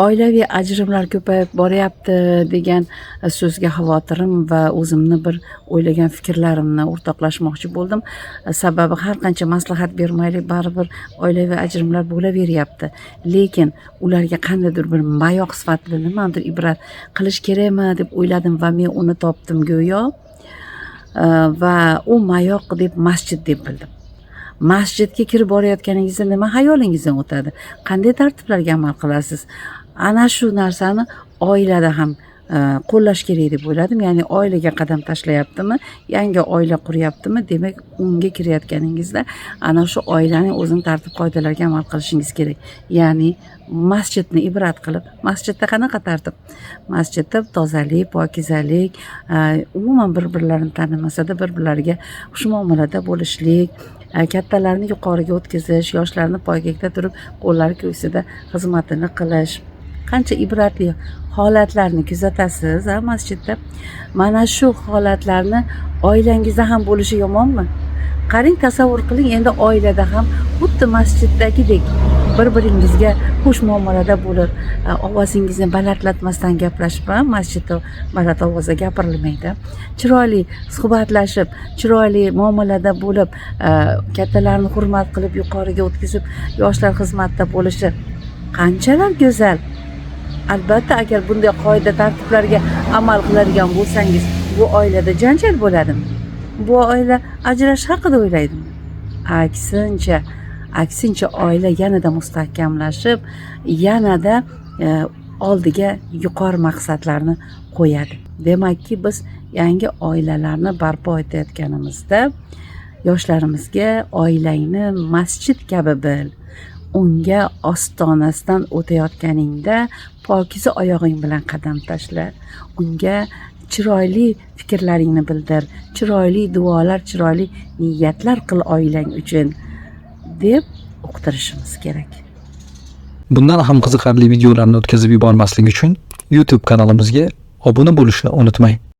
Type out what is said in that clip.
Oilaviy ajrimlar ko'payib boryapti degan so'zga xavotirim va o'zimni bir o'ylagan fikrlarimni o'rtoqlashmoqchi bo'ldim. Sababi har qancha maslahat bermaylik, baribir oilaviy ajrimlar bo'laveryapti. Lekin ularga qandaydir bir mayoq sifatida nimanidir ibrat qilish kerakmi deb o'yladim va men uni topdim go'yo. Va u mayoq deb masjid deb bildim. Masjidga kirib borayotganingizda nima xayolingizdan o'tadi? Qanday tartiblarga amal qilasiz? Ana shu narsani oilada ham qo'llash kerak deb o'yladim. Ya'ni oilaga qadam tashlayaptimi, yangi oila quryaptimi, demak, unga kirayotganingizda ana shu oilaning o'zini tartib qoidalariga amal qilishingiz kerak. Ya'ni masjidni ibrat qilib, masjidda qanaqa tartib? Masjidda tozalik, pokizalik, umuman bir birlarini tanimasada bir birlariga xushmuomalada bo'lishlik, kattalarni yuqoriga o'tkazish, yoshlarni poygakda turib qo'llari ko'ksida xizmatini qilish. Qancha ibratli holatlarni kuzatasiz a masjidda. Mana shu holatlarni oilangizda ham bo'lishi yomonmi? Qarang, tasavvur qiling, endi oilada ham xuddi masjiddagidek bir biringizga xush muomalada bo'lib, ovozingizni balandlatmasdan gaplashib, masjidda baland ovozda gapirilmaydi, chiroyli suhbatlashib, chiroyli muomalada bo'lib, kattalarni hurmat qilib yuqoriga o'tkazib, yoshlar xizmatda bo'lishi qanchalar go'zal. Albatta, agar bunday qoida tartiblarga amal qiladigan bo'lsangiz, bu oilada janjal bo'ladimi? Bu oila ajrashish haqida o'ylaydimi? Aksincha, oila yanada mustahkamlashib, yanada oldiga yuqori maqsadlarni qo'yadi. Demakki, biz yangi oilalarni barpo etayotganimizda yoshlarimizga oilangni masjid kabi bil, unga ostonasidan o'tayotganingda pokiza oyog'ing bilan qadam tashla, unga chiroyli fikrlaringni bildir, chiroyli duolar, chiroyli niyatlar qil oilang uchun deb uqtirishimiz kerak. Bundan ham qiziqarli videolarni o'tkazib yubormaslik uchun YouTube kanalimizga obuna bo'lishni unutmang.